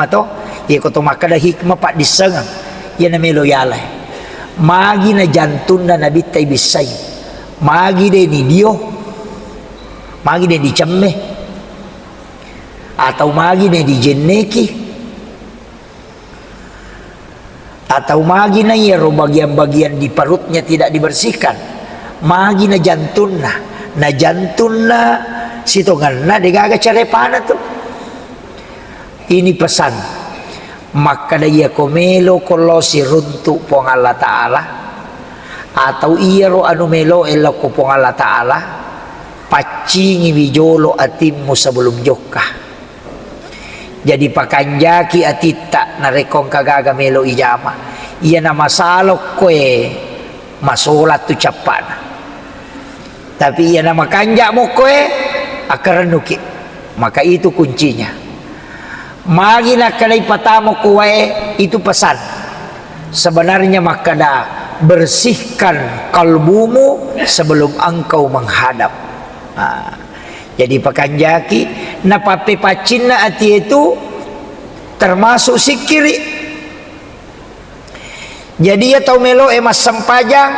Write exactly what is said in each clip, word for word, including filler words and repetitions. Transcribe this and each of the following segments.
Mato, iya ko to makkeda hikmah paddissengeng, iya namelo yalai. Magi na jantunna nabitta ibissai? Magi de nidio? Magi de dicemme? Atau magi de dijenneki? Atau magi na iyaro bagian-bagian di perutnya tidak dibersihkan? Magi na jantunna? Na jantunna sitongenna degaga carepana tu. Ini pesan. Makkeda iya ko melo ko lo siruntu Puang Allah Ta'ala, atau iyaro anu melo e lao ko Puang Allah Ta'ala, paccingiwi jolo atimmu sebelum jokka. Jadi pakanjaki atitta narekko engka gaga melo ijama. Iyana masala okkoe masola tu cappana. Tapi iyana makanja mokkoe, akkarennuki. Maka itu kuncinya. Magi nakkedai patamo ko wae, itu pesan. Sebenarnya makkeda, bersihkan kalbumu sebelum engkau menghadap. Nah, jadi pakanjaki, napappepaccinna ati itu termasuk sikkiri. Jadi iya tau meloe massempajang,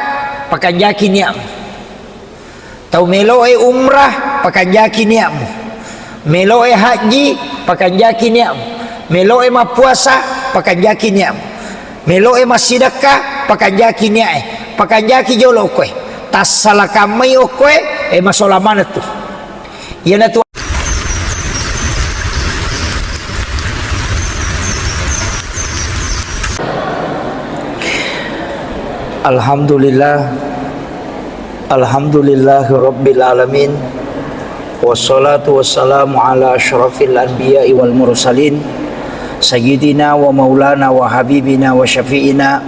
pakanjaki niatmu. Tau meloe umrah, pakanjaki niatmu. Meloe haji, pakanjaki niatmu. Meloe mappuasa, pakanjaki niatmu. Meloe massidekka, pakanjaki niae. Pakanjaki jolo okkoe. Tassala kammai okkoe, e masola maneng tu. Iyanatu Alhamdulillah. Alhamdulillahi rabbil alamin. Wassalatu wassalamu ala asyrafil anbiya'i wal mursalin, sayyidina wa maulana wa habibina wa syafi'ina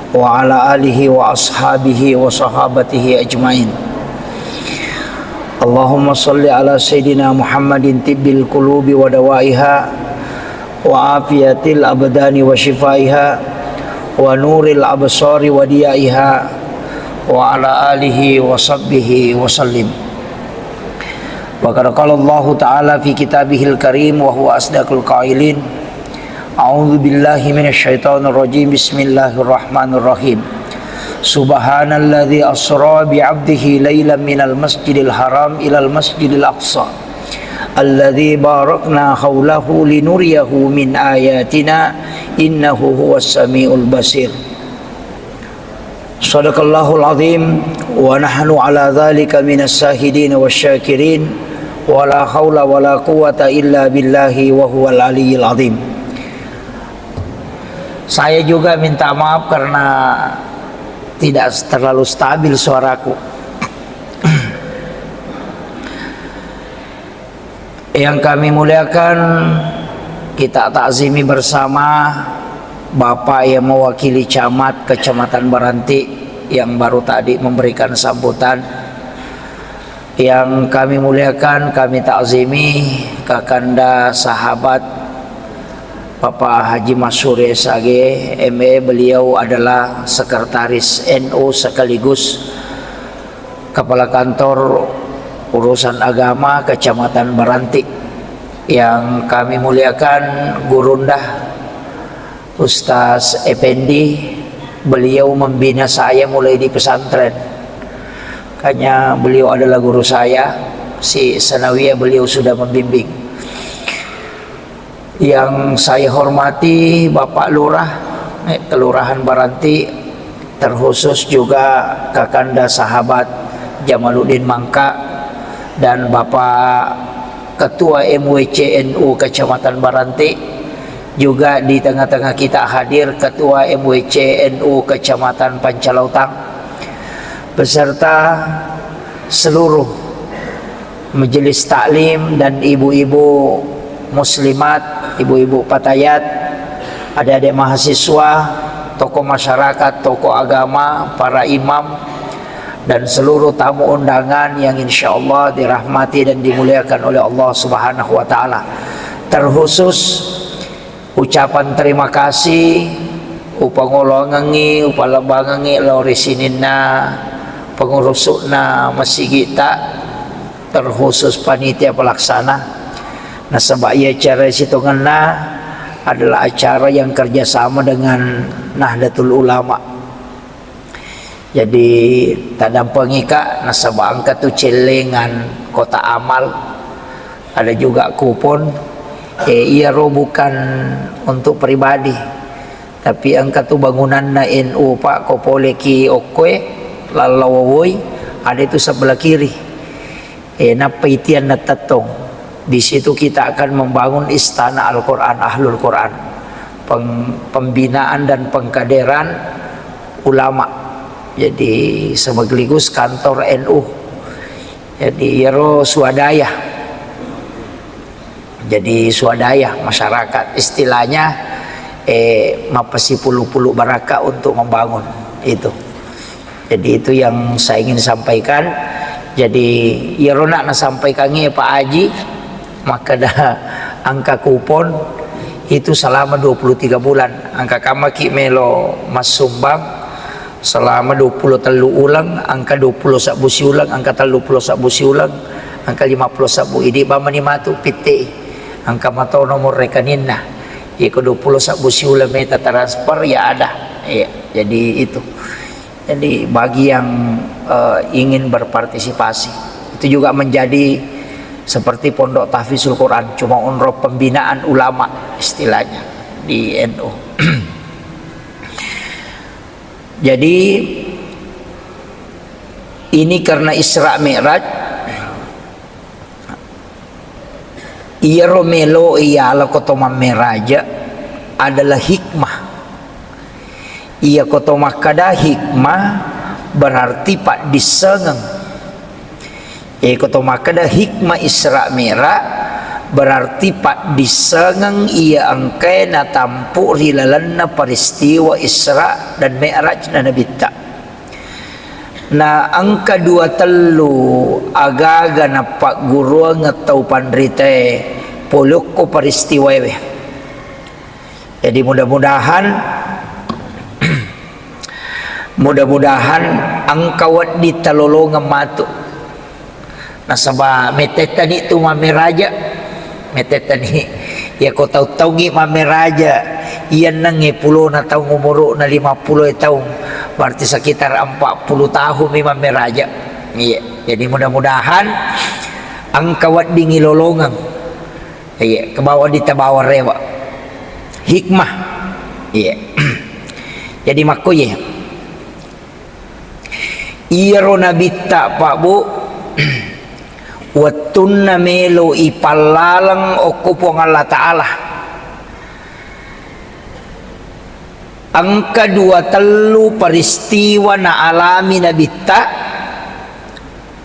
wa ala alihi wa ashabihi wa sahabatihi ajmain. Allahumma salli ala sayyidina Muhammadin tibbil qulubi wa dawaiha, wa afiyatil abdani wa shifaiha, wa nuril absari wa diyaiha, wa ala alihi wa sahbihi wa sallim. Wa qad qala Allahu ta'ala fi kitabihil karim wa huwa asdaqul qailin. A'udzu billahi minasy syaithanir rajim. Bismillahirrahmanirrahim. Subhanalladzi asra bi 'abdihi lailan minal masjidil haram ilal masjidil aqsa alladzi barakna haulahu linuriyahu min ayatina innahu huwas samiul basir. Sadaqallahul azim, wa nahnu ala dzalika minas syahidin wasy syakirin, wa la haula wa la quwwata illa billahi wa huwal aliyyil azim. Saya juga minta maaf karena tidak terlalu stabil suaraku. Yang kami muliakan, kita takzimi bersama Bapak yang mewakili camat Kecamatan Baranti yang baru tadi memberikan sambutan. Yang kami muliakan, kami takzimi Kakanda sahabat Bapak Haji Masuri S A G, M E, beliau adalah sekretaris N U sekaligus Kepala Kantor Urusan Agama Kecamatan Baranti. Yang kami muliakan Gurunda, Ustaz Effendi, beliau membina saya mulai di pesantren. Makanya beliau adalah guru saya, si Sanawiyah beliau sudah membimbing. Yang saya hormati Bapak Lurah, eh, Kelurahan Baranti, terkhusus juga Kakanda sahabat Jamaluddin Mangka dan Bapak Ketua M W C N U Kecamatan Baranti, juga di tengah-tengah kita hadir Ketua M W C N U Kecamatan Pancalautang, beserta seluruh majelis taklim dan ibu-ibu muslimat, ibu-ibu patayat, adik-adik mahasiswa, tokoh masyarakat, tokoh agama, para imam, dan seluruh tamu undangan yang insya Allah dirahmati dan dimuliakan oleh Allah Subhanahu wa Ta'ala. Terkhusus ucapan terima kasih upangoloangengngi, upalebbangengngi lao ri sininna pengurusu'na masigi'ta, terkhusus panitia pelaksana. Nasaba iya acara sitongenna adalah acara yang kerjasama dengan Nahdlatul Ulama. Jadi, taddampengika nasaba engka tu cellengan kotak amal, ada juga kupon. Eh, iyaro bukan untuk pribadi, tapi engka tu bangunanna N U, Pak, ko poleki okkoe, lallawowoi, ada itu sebelah kiri. Eh, nappa itianna tettong. Di situ kita akan membangun istana Al-Quran, Ahlul Quran. Peng-, pembinaan dan pengkaderan ulama. Jadi, sekaligus kantor N U. Jadi, iyaro swadaya. Jadi, swadaya masyarakat. Istilahnya, eh, mappasipulu-pulu baraka untuk membangun itu. Jadi, itu yang saya ingin sampaikan. Jadi, iyarona nasampaikangnge Pak Haji, makkeda engka kupon itu selama dua puluh tiga bulan. Engka kammaki melo massumbang selama dua puluh tellu uleng, engka dua puluh sabbu siuleng, engka tellu puluh sabbu siuleng, engka lima puluh sabbu. Idi bamani matu pittei. Engka mato nomor rekeninna. Iko dua puluh sabbu siuleng meta transfer, ya ada. Iya, jadi itu. Jadi, bagi yang, eh, ingin berpartisipasi, itu juga menjadi seperti Pondok Tahfizul Quran, cuma onrong pembinaan ulama istilahnya di N U. Jadi, ini karena Isra Mi'raj, iyaro melo iyala ko to mammeraja adalah hikmah. Iya ko to makkada hikmah berarti paddissengeng. Iya ko to makkada hikmah Isra Mi'raj berarti paddissengeng iya engkae natampu ri lalenna peristiwa Isra dan Mi'raj na Nabitta. Na engka dua tellu agaga nappagguruangeng tau panritae pole okko peristiwaewe. Jadi mudah-mudahan, mudah-mudahan engka wedding talolongeng matu. Nasaba metettani tu mammeraja, metettani. Iya ko tau-taungngi mammeraja, iyennengnge pulona taung, umuru'na lima puluh taung, berarti sekitar empat puluh tahun mi mammeraja. Iya, jadi mudah-mudahan engka wedding ilolongeng. Iya, kebawa ditabawa rewa. Hikmah. Iya. Jadi makko ye. Iyaro Nabitta, Pak, Bu, wettunna melo ipallaleng okko Puang Allah Ta'ala, engka dua tellu peristiwa naalami Nabitta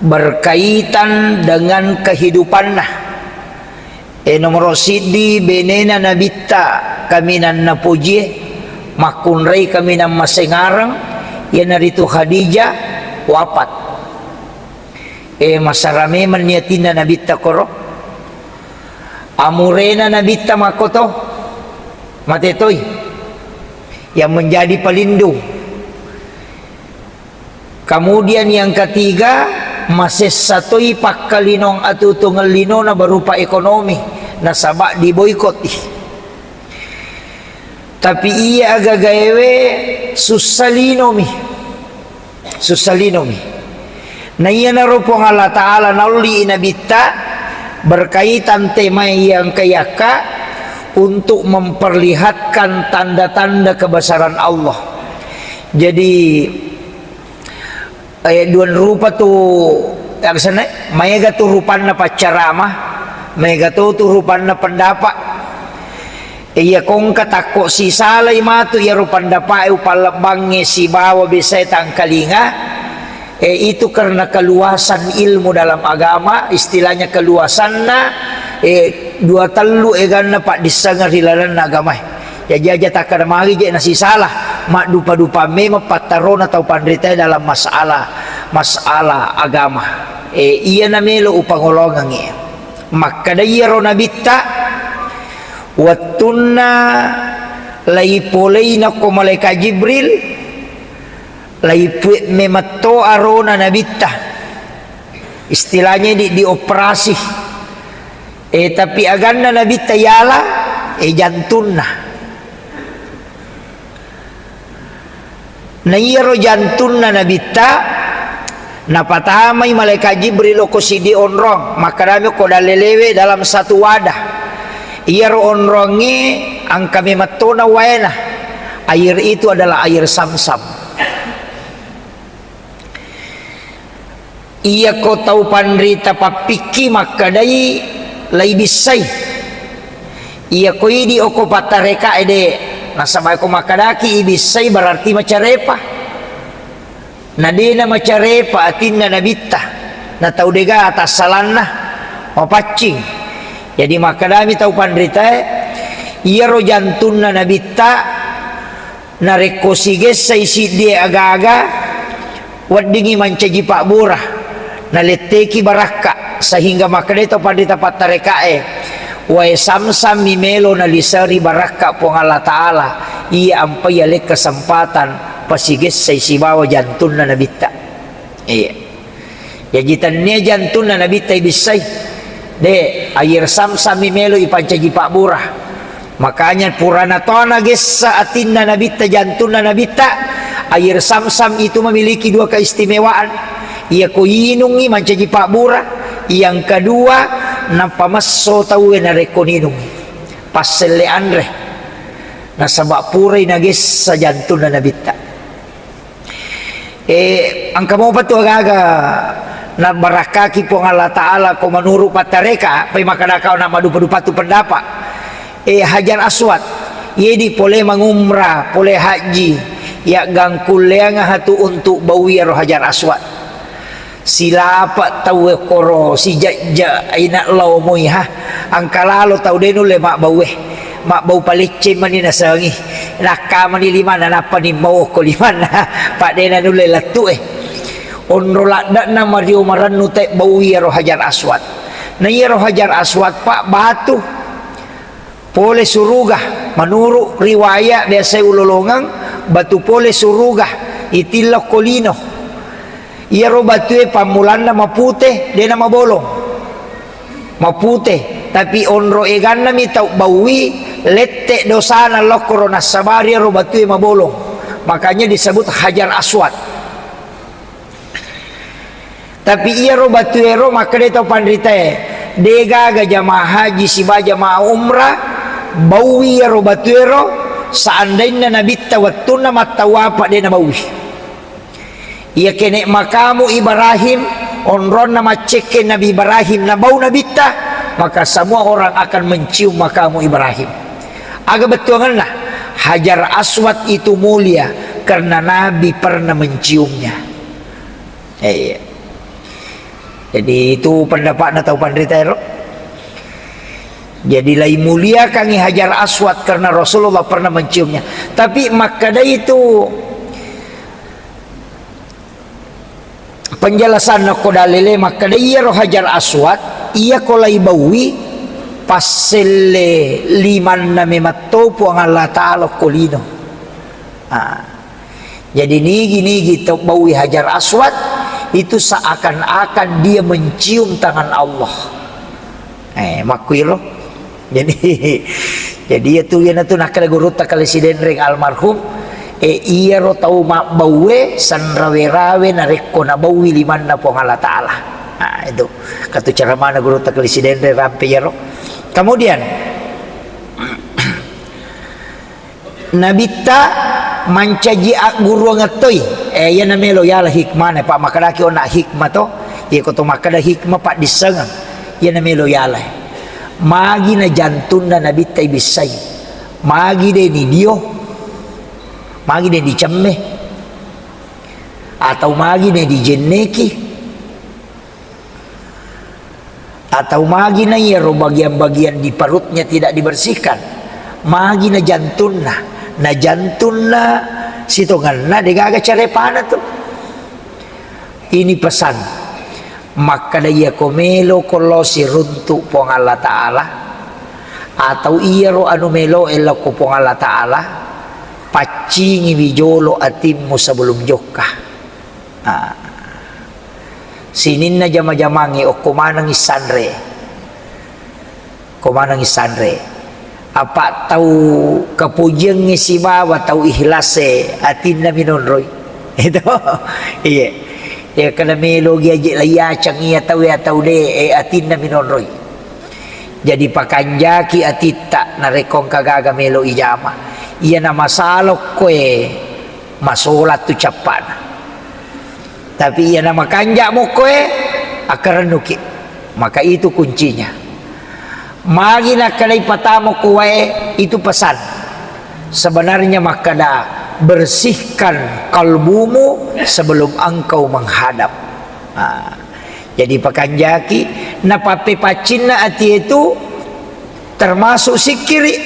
berkaitan dengan kehidupanna. E, nomoro siddi, benena Nabitta kaminang napojie, makkunrai kaminang masengareng, iyanaritu Khadijah, wafat. E, masara memang ni atinna Nabitta koro. Amurena Nabitta makkoto, mate toi. Yang menjadi pelindung. Kemudian yang ketiga, masessa toi pakkalinong atutungeng linona berupa ekonomi, nasaba diboikot i. Tapi iya agagaewe sussa linomi. Sussa linomi. Na iyanaro Puang Allah Ta'ala naolli Nabitta berkaitan tema yang kayakka untuk memperlihatkan tanda-tanda kebesaran Allah. Jadi, eh, duan rupa tu, asenna, maega tu rupanna paccarama, maega to tu rupanna pendapat. Iya kongka takko sisalai matu iyaro pendapat e upallebbangnge sibawa biasae tangkalinga, eh, itu karena keluasan ilmu dalam agama, istilahnya keluasanna, eh, dua tellu eganna paddissengeng ri lalenna agamae. Jaji aja takkada magi je nasisala, maddupa-dupa memang pattarona tau panritae dalam masalah, masalah agama. Eh, iyana melo upangolongengngi. Makkada iyaro Nabitta, wettunna laipoleina ko malaikat Jibril, laipue memetto arona Nabitta. Istilahnya di, dioperasi. Eh, tapi aganna Nabitta yala, e jantunna. Na iyaro jantunna Nabitta, napatamai malaikat Jibril okko siddi onrong, makkedami okko dallelewe dalam satu wadah. Iyaro onrongnge engka memettona waena. Air itu adalah air Samsam. Iyako tau panrita pappikki makkedai laibissai. Iyako idi okko pattarekae de, nasaba ko makkedaki ibissai berarti macarepa. Na dena macarepa atinna Nabitta, na tau dega tassalanna mapaccing. Jadi makkedami tau panritae, iyaro jantunna Nabitta, narekko sigessai siddie aga-aga, weddingngi mancaji pabbura, naletteki barakka, sehingga makkedai to panrita pattarekae, wae Samsam mi melo naliseri barakka Puang Allah Ta'ala, iya ampai yaleng kesempatan pasigessai sibawa jantunna Nabitta. Iya. Jaji, tennia jantunna Nabitta ibissai. De, air Samsam mi melo ipancaji pabbura. Makanya purana tona gessa atinna Nabitta, jantunna Nabitta, air Samsam itu memiliki dua keistimewaan. Iyako inungngi mancaji pabbura, yang kedua, nappa messo tauwe narekko ninungngi. Passelle anre. Nasaba purai nagessa jantunna Nabitta. Eh, engka mopa tu aga-aga nabarakkaki Puang Allah Ta'ala ko menuru pattareka, pai makkadaka na madupa-dupa tu pendapat. Eh, Hajar Aswad, yedi pole mangumrah, pole haji, ya gangkulleang hatu untuk baui ro Hajar Aswad. Silapa tau koro, sijajja, ina lao moi ha. Engka lalo tau de nulle mabbaue. Mabbau palecceng mani nasengi. Nakkamani limanna, nappa ni mauko limanna. Paddena nulle lettu e. Onro laddana mario marennu te bau iyaro Hajar Aswad. Na iyaro Hajar Aswad, Pak, batu pole suruga. Menurut riwayat biasa ulolongeng, batu pole suruga. Itilla ko lino. Iyaro batue pammulanna mapute, dena mabolong. Mapute, tapi onro eganna mi tau baui, lette dosana lokkoro nassabari iyaro batue mabolong. Makanya disebut Hajar Aswad. Tapi iyaro batuero makkeda tau panritae, degaga jamaah haji siba jamaah umrah baui iyaro batuero, seandainna Nabitta wettunna mattawapa de nabaui. Iya kene makamu Ibrahim, onronna maccekke Nabi Ibrahim, nabau Nabitta, maka semua orang akan mencium makamu Ibrahim. Aga bettuanganna? Hajar Aswad itu mulia karena Nabi pernah menciumnya. Eh, iya. Jadi itu pendapatna tau panrita ero. Jadi lai muliakangi Hajar Aswad karena Rasulullah pernah menciumnya. Tapi makkeda itu penjelasanna ko dalile, makkeda iyaro Hajar Aswad, iya ko lai baui, passelle limanna memetto Puang Allah Ta'ala ko lino. Ah. Jadi nigi-nigi tau baui Hajar Aswad, itu seakan-akan dia mencium tangan Allah. Eh, makkuiro. Jadi, jadi iya tu, iyana tu nakkeda gurutta Kali Sidenreng almarhum, eh, iyaro tau mabbaue sanrawe-rawe narekko nabaui limanna Puang Allah Ta'ala. Nah, itu. Katu ceramahna gurutta Kali Sidenreng rampe iyaro. Kemudian, Nabitta mancaji agguruang ettoi. Eh, iyana melo yala hikmana, Pak, makkedaki onna hikmah to. Iya ko to makkeda hikmah paddissengeng. Iyana melo yala. Magi na jantunna Nabitta ibissai. Magi de ni dio. Magi de ni cemme. Atau magi de ni jenneki. Atau magi na iyaro bagian-bagian di perutnya tidak dibersihkan. Magi na jantunna, na jantunna sitongenna degaga carepana tu. Ini pesan. Makkeda iya ko melo ko lo siruntu Puang Allah Ta'ala, atau iyaro anu melo e lao ko Puang Allah Ta'ala, paccingiwi jolo atimmu sebelum jokka. Ah. Sininna jama-jamangnge okko maneng issanre. Ko maneng issanre. Apa tau kapojiangnge sibawa tau ikhlas e, atinna minonroi. Itu. Iya. Ya, kada melo gi aje laiyacang iya tau ya tau de, eh, atinna minonroi. Jadi pakanjaki atitta narekko engka gaga melo ijama. Iya na masalah koe masolat tu cappana. Tapi iya na makanja mokkoe, akkarennuki. Maka itu kuncinya. Magi nakkedai patamo ko wae, itu pesan. Sebenarnya makkeda, "Bersihkan kalbumu sebelum engkau menghadap." Nah, jadi pakanjaki, napappepaccinna ati itu termasuk sikkiri.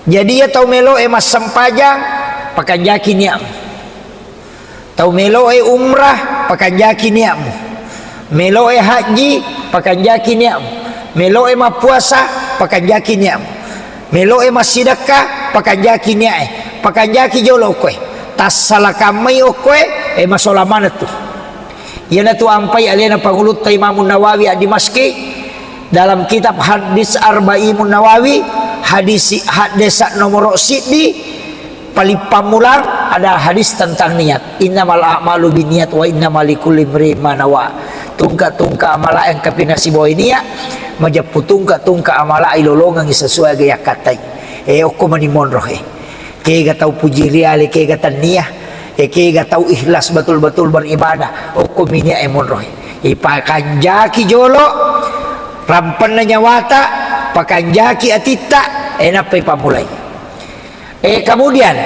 Jadi, iya tau melo'e massempajang, pakanjaki niatmu. Tau melo'e umrah, pakanjaki niatmu. Melo'e haji, pakanjaki niatmu. Melo'e mappuasa, pakanjaki niatmu. Melo'e massidekka, pakanjaki niat'e. Pakanjaki jolo okkoe. Tassala kammai okkoe, e, masola maneng tu. Iyanatu ampai alena pangulutta Imamun Nawawi ad-Dimaski dalam kitab Hadis Arbaimun Nawawi, hadis, haddesa nomoro siddi, paling pammulang ada hadis tentang niat. "Innamal a'malu binniyat wa innama likulli imri'in ma nawa." Tungka-tungka amala engka pinasibawai niat, majeppu tungka-tungka amala ilolongengi sesuai aga yakkattai. E, okko mani monro, e. Kega tau puji riale, kega tennia, e, kega tau ikhlas betul-betul beribadah, okko minia e monro. Ipakanjaki jolo, rampenna nyawata, pakanjaki atitta, e, nappai pammulai. E, kemudian,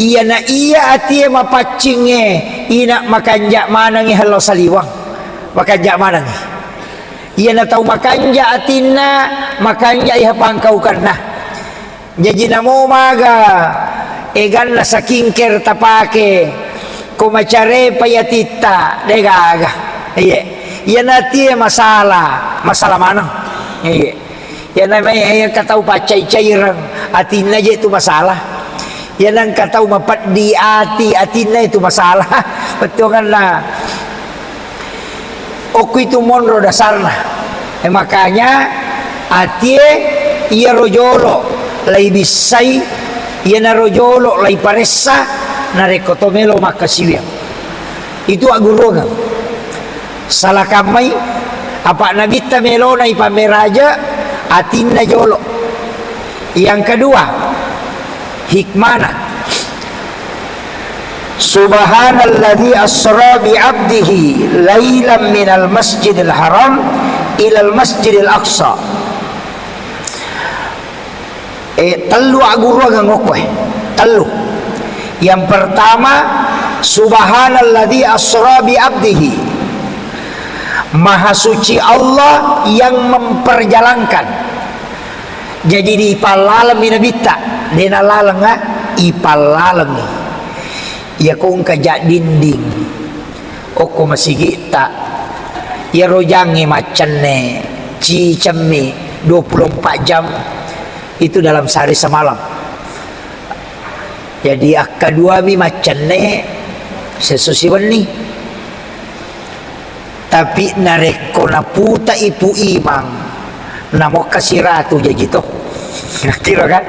iyana iya atie mapaccingnge, ina makanja manengi hello saliwang. Makanja manengi. Iyana tau makanja atinna, makanja iha pangkaukanna. Jaji namo maga eganna skincare tapake, ko macarepa iyatitta, de gaga. Iye. Iyana atie masalah, masalah maneng. Iye. Iyana mai engka tau paccai-caireng, atinna je tu masalah. Iyana engka tau mapeddi ati, atinna itu masalah. Bettuanganna. Okko itu monro dasarna. E, makanya atie iyaro jolo laibissai, iyanaro jolo laiparessa, narekko to melo makkasiwiang. Itu agguruangeng. Salakammai, apa nabitta melona ipammeraja, atinna jolo. Yang kedua, hikmana. Subhanalladzi asra bi abdihi lailan minal masjidil haram ilal masjidil aqsa. E, tellu agguruangeng okkoe. Tellu. Yang pertama, subhanalladzi asra bi abdihi. Maha suci Allah yang memperjalankan. Jadi, dipallalemmi nabitta, de nalaleng, ah, ipallalengngi. Iyako engka ja dinding, okko masigitta, iyaro jangnge maccenne, cicemmi dua puluh empat jam, itu dalam sehari semalam. Jadi, akkaduami maccenne, sesso siwenni. Tapi narekko naputai Pu Imang, namokka siratu jaji to. Kiro kan?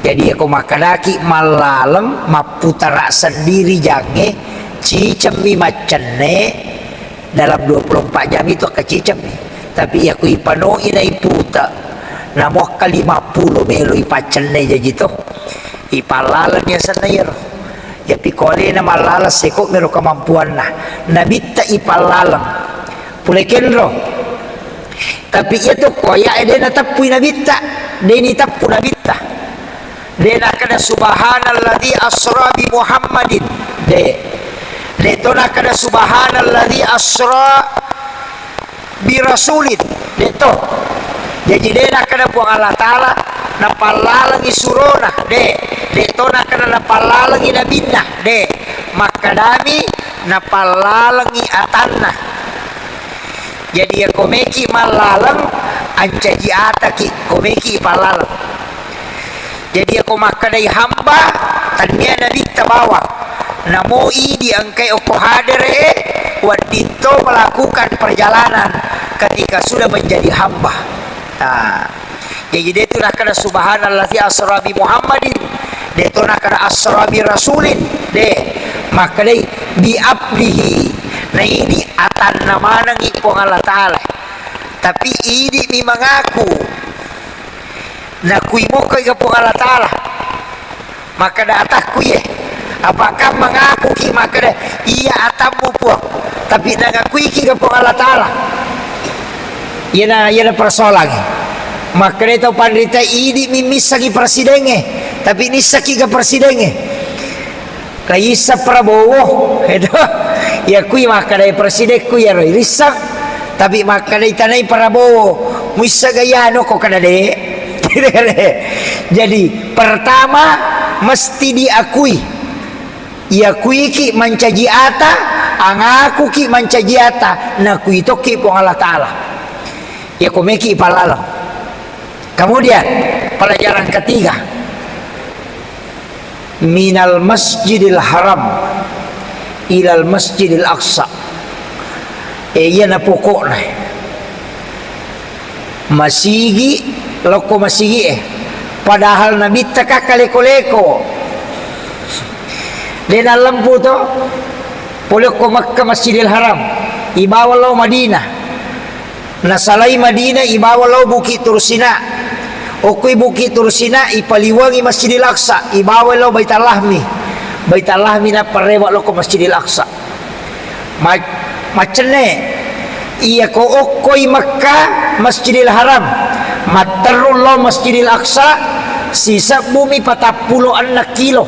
Jadi, iyako makkedaki mallaleng, mapputara sendiri jangnge, cicemmi maccenne, dalam dua puluh empat jam itu akkacicemmi. Tapi iyako ipanoi naiputa, namokka lima puluh melo ipaccenne jaji to. Ipallaleng yasenna iyaro. Yapi ko alena mallaleng seko mero kemampuanna. Nabitta ipallaleng. Pole kenro. Tapi iya to ko aya'e de nateppui nabitta. De niteppu nabitta. De nakkeda subhanalladzi asra bi Muhammadin. De. De to nakkeda subhanalladzi asra bi rasulin, de to. Jaji, de nakkeda Puang Allah Taala napallalengi surona, de. De to nakkeda napallalengi nabinna, de. Makkedami napallalengi atanna. Jadi, iya ko meki mallaleng, ancaji ataki ko meki pallaleng. Jadi, iyako makkedai hamba, tennia nabitta bawang. Namo idi engkai okko hadere, wedding to melakukan perjalanan ketika sudah menjadi hamba. Nah, Jaji, de tu nakkeda, "Subhanalladzi asra bi Muhammadin." De tu nakkeda, "Asra bi rasulin." De, makkedai, "Bi abdihi." Na idi atanna manengngi Puang Allah Ta'ala. Tapi idi mi mangaku. Nakui mokka ga Puang Allah Ta'ala. Makkeda atakku iye. Apakah mengakuki makkeda, "Iya atammu, Puang," tapi nangakuiki ga Puang Allah Ta'ala? Iyana, iyana persoalangnge. Makkeda tau panrita, "Idi mi missengi presidengnge," tapi nissaki ga presidengnge? Laissa Prabowo, edo. Iya kui makkedai presidekku iyaro irisseng, tapi makkedai tanai Prabowo, muissa ga iyano ko kada de. Jadi, pertama mesti diakui. Iakuiki mancaji ata, angakuki mancaji ata, nakui tokki Puang Allah Ta'ala. Iya ko meki palaleng. Kemudian, pelajaran ketiga, minal Masjidil Haram ilal Masjidil Aqsa. Eh, iyana pokokna. Masigi, lokko masigi, eh. Padahal Nabitta ka kaleko-leko. De nallempu to, pole okko Makkah Masjidil Haram, ibawa lao Madinah. Nasalai Madinah ibawa lao Bukit Tursina. Okkoi Bukit Tursina ipaliwangi Masjidil Aqsa, ibawa lao Baitul Lahmi. Baitul Lahmi nappa rewe lokko Masjidil Aqsa. Ma-, maccenne, iya ko okkoi Mekka, Masjidil Haram, matterru lao Masjidil Aqsa, sisebbumi patappulo enneng kilo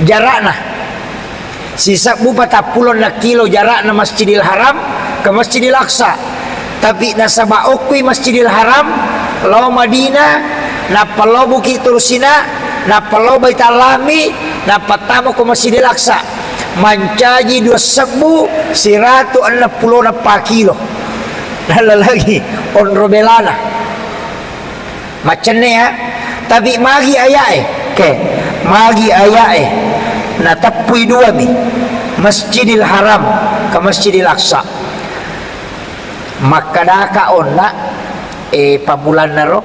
jarakna. Sisebbu patappulo enneng kilo jarakna Masjidil Haram ke Masjidil Aqsa. Tapi nasaba okkoi Masjidil Haram, lao Madinah, nappa lao Bukit Tursina, nappa lao Baitul Lahmi, nappa tama ko Masjidil Aqsa. Mancaji dua sebbu siratu enneng pulo nappa kilo. Nala lagi onro belana. Maccenne ya. Tapi magi aya'e? Oke. Magi aya'e? Nateppui dua mi. Masjidil Haram ke Masjidil Aqsa. Makkadaka onna, eh, pammulannaro,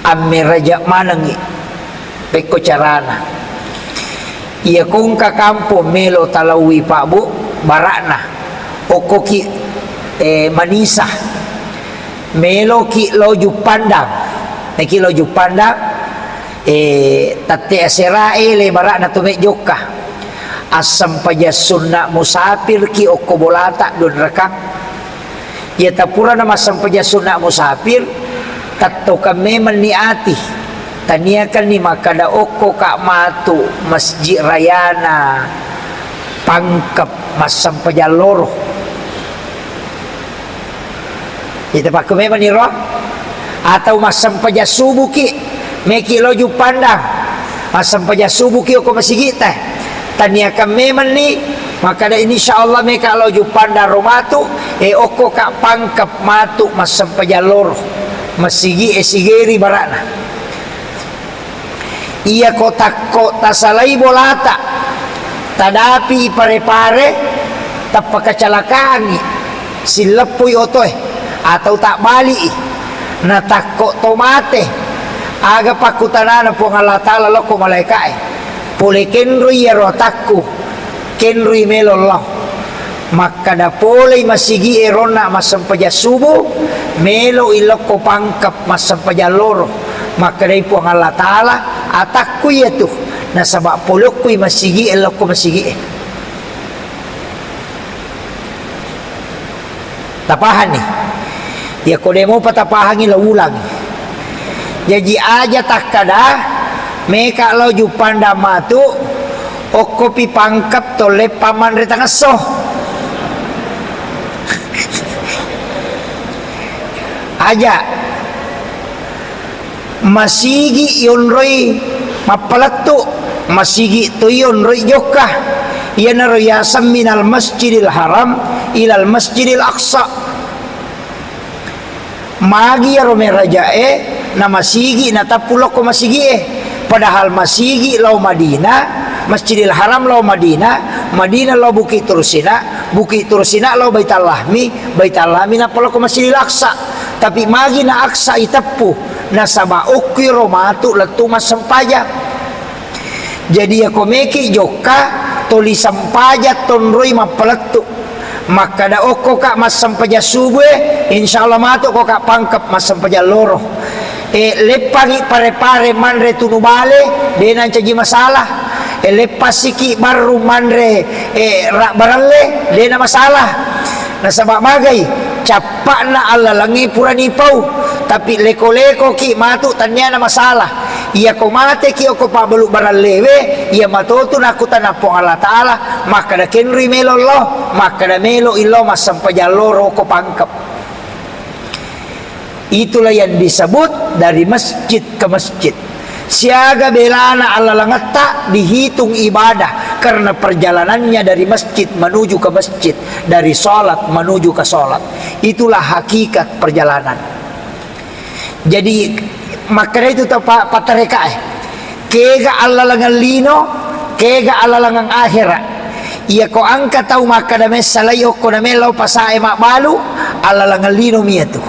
ammeraja manengngi. Pekko carana. Iya ko engka kampong melo talaui, Pak, Bu, barakna. Okkoki, eh, Manisa. Meloki lao Juppandang. Meki lao Juppandang, eh, tette aserae le barakna to me jokka. Assempajang sunna musafirki okko bolata dua rekang. Iya tapurana massempajang sunna musafir, tettokang memenni ati. Taniakanni makkada okko ka matu masjid rayana Pangkep massempajang loro. Ita pakku memenni ro. Atau massempajang subuki, meki lao Juppandang. Massempajang subuki okko masigita. Taniakan memenni, makkada, "Insya Allah meka lao Juppandang ro matu, eh, okko ka Pangkep matu massempajang loro." Masigi e sigeri barakna. Iya ko takko tasalai bolata, tadapi pare-pare, tappa kecelakaangngi, silleppui otoe, atau tabbali'i, na takko to mate, aga pakkutanana Puang Allah Ta'ala lokko malaeka'e, pole kenroi iyaro atakku, kenroi melo lao. Makkada polei masigi'e ronna massempajang subuh, meloi lokko Pangkep massempajang loro. Makkedai Puang Allah Ta'ala, atakku iyatu, nasaba pole okkoi masigi'e lokko masigi'e. Tapahanni? Iya ko de mopa tapahangi, lo ulangi. Jaji aja takkada, meka lao Juppandang matu, okkopi Pangkep tolle pammanre tangesso. Aja. Masigi yonroi mappalettu, masigi toi yonroi jokka. Iyanaro yaseng minal Masjidil Haram ilal Masjidil Aqsa. Magi iyaro merajae na masigi natappu lokko masigie? Padahal masigi lao Madinah, Masjidil Haram lao Madinah, Madinah lao Bukit Tursina, Bukit Tursina lao Baitul Lahmi, Baitul Lahmi nappa lokko Masjidil Aqsa. Tapi magi na Aqsa iteppu, Nasaba okko iro matu lettu massempajang. Jadi, iyako meki jokka, toli sempajang tonroi mappalettu. Makkada okko ka massempajang subue, insya Allah matu ko ka pangkep massempajang loro. E, leppangi pare-pare manre tunu bale, de nancaji masalah. E, leppasiki barru manre, e, ra-, baralle, de na masalah. Nasaba magai, cappa'na allalengnge purani pau, tapi leko-lekoki matu tanniana masalah. Iyako mateki okko pabbalu barallewe, iya matotu nakkutana Puang Allah Ta'ala, makkada kenrui melo lo, makkada melo illo massempajang loro ko pangkep. Itulah yang disebut dari masjid ke masjid. Siaga belana allalengetta dihitung ibadah karena perjalanannya dari masjid menuju ke masjid, dari salat menuju ke salat. Itulah hakikat perjalanan. Jadi, makkeda itu tau pa-, pattarekae. Kega allalengeng lino, kega allalengeng akhera. Iyako engka tau makkeda messalai okko namelo pasae mabbalu, allalengeng lino miatu.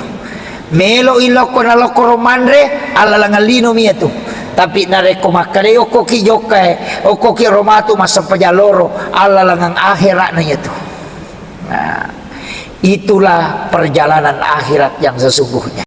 Melo ilokko nalokkoro manre, allalengeng lino miatu. Tapi narekko makkedai okkoki jokkae, okkoki romatu massempajang loro, allalengeng akhera na iyatu. Nah, itulah perjalanan akhirat yang sesungguhnya.